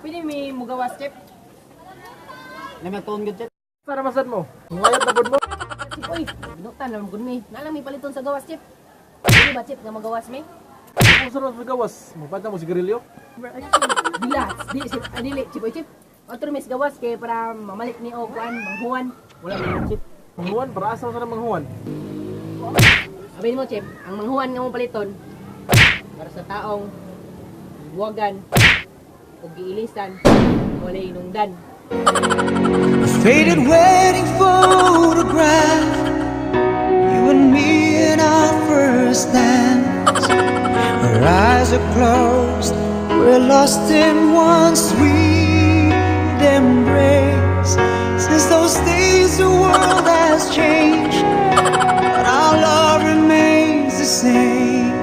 Pwede mi mugawas, Chip? Namagtuon gud, Chip. Sana masad mo. Ngayat na gud mo. Chip, oy, binutan naman gud mi. Nalang mi paliton sa gawas, Chip. Pwede ba, Chip, nga magawas mi? Kung sarap sa gawas, magpanta mo sigarilyo. Bila, di, Chip, ah, dili, Chip, oy, Chip. Otro mis gawas kay para mamalit ni og kuan, manghuwan. Wala man, Chip. Manghuwan, para asa sa manghuwan? Sabihin mo, Chip, ang manghuwan nga mong paliton para sa taong buwagan o giilisan, walay inungdan. A faded wedding photograph. You and me in our first dance. Our eyes are closed, we're lost in one sweet embrace. Since those days, the world has changed, but our love remains the same.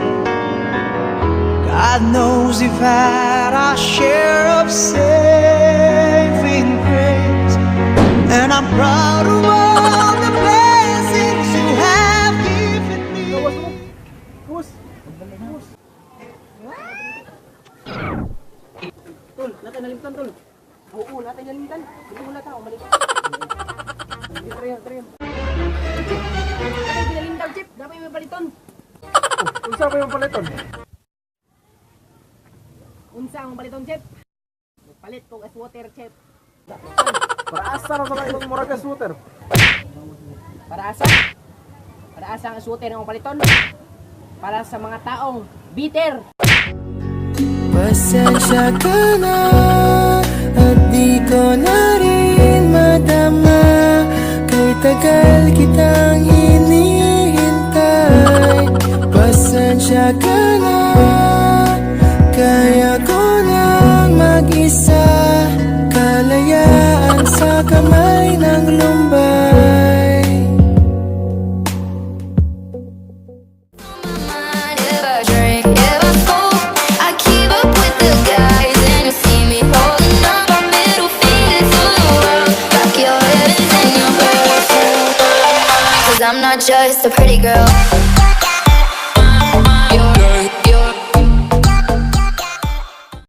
God knows we've had our share of saving grace. And I'm proud of all the blessings you have given me. Gawas mo. Gawas. Gawas. Tol, natin nalimtan, tol. Oo, natin nalimtan. Hindi mo ta, umalik. Sige, try yan, try yan. Chip, natin pinalimtan, Chip. Dapat may paliton. Oh, unsa pa yung paliton? Unsa ang paliton, Chip? Palit kog ice water, Chip. Para asa na sa imong murag ice water? Para asa? Para asa ang ice water ang paliton? Para sa mga taong bitter. Pasensya ka na at di ko na rin madama. Kay tagal kitang hinihintay. Pasensya ka na. Kaya ko nang mag-isa. Kalayaan sa kamay ng lumbay. Mind if I drink, if I smoke, I keep up with the guys, and you see me holding up my middle finger to the world. Rock your heavens and your hurts. 'Cause I'm not just a pretty girl.